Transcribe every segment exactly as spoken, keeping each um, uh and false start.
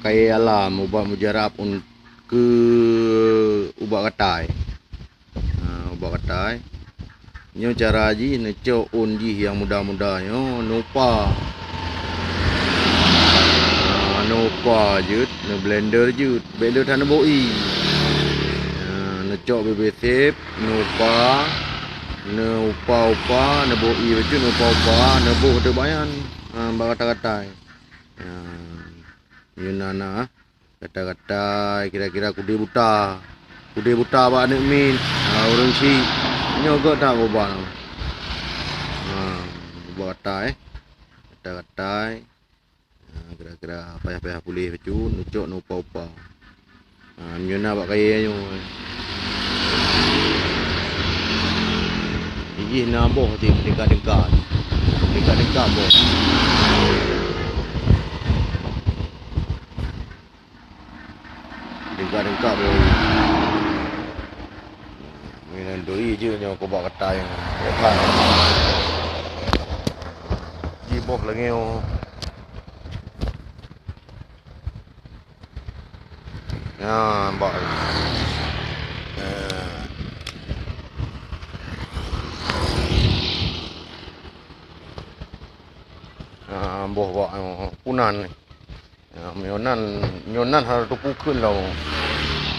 kayèe alam, ubat mujarab un-, keu ubat gatai. Ha, ubat gatai. Nyoe cara jih, neucok ôn jih nyang muda-muda nyoe, neuupa. Ha, neuupa jeuet, neublender jeuet, bèk le that neuboh ie. Ha, neucok bibèe sép, neuupa, neuupa-upa, neuboh ie bacut, neuupa-upa, neuboh teuk bak nyan. Ha, bak gatai-gatai. Ha, nyoe na, na. Gatai-gatai, kira-kira kudé buta. Kudé buta bak aneuk miet. Ha, ureueng chik. Nyoe gèt that ubat nyoe. Ha, ubat gatai, eh. Gatai-gatai. Ha, kira-kira payah-payah puléh bacut, neucok neuupa-upa. Ha, nyoe na bak kayèe nyoe. Jih na boh ti, tingkat-tingkat. Tingkat-tingkat boh. Tingkat-tingkat boh. Meunan doi jeuet nyoe keu ubat gatai. Jiboh lagèe nyoe. Nyan, bak. Eh. Ah, boh bak, eh, punan. Ah, nyoe nan, nyoe nan hana teupeu kheun lom.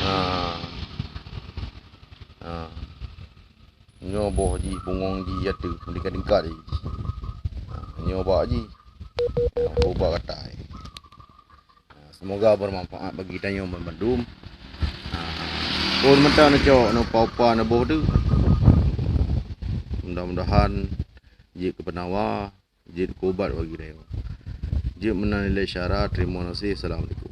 Ah. Ah. Nyoe boh jih, bungong jih ateueh, tingkat-tingkat jih. Ah, nyoe bak jih. Ah, ubat gatai. Ah, semoga bermanfaat bagi tanyoe banmandum. Ah, phôn mantong neucok, neuupa-upa, neuboh teuk. Mudah-mudahan jeuet keu peunawa, jeuet keu ubat bagi tanyoe. Jeuet meunan ilèe syara, teurimong gaséh. Assalamualaikum.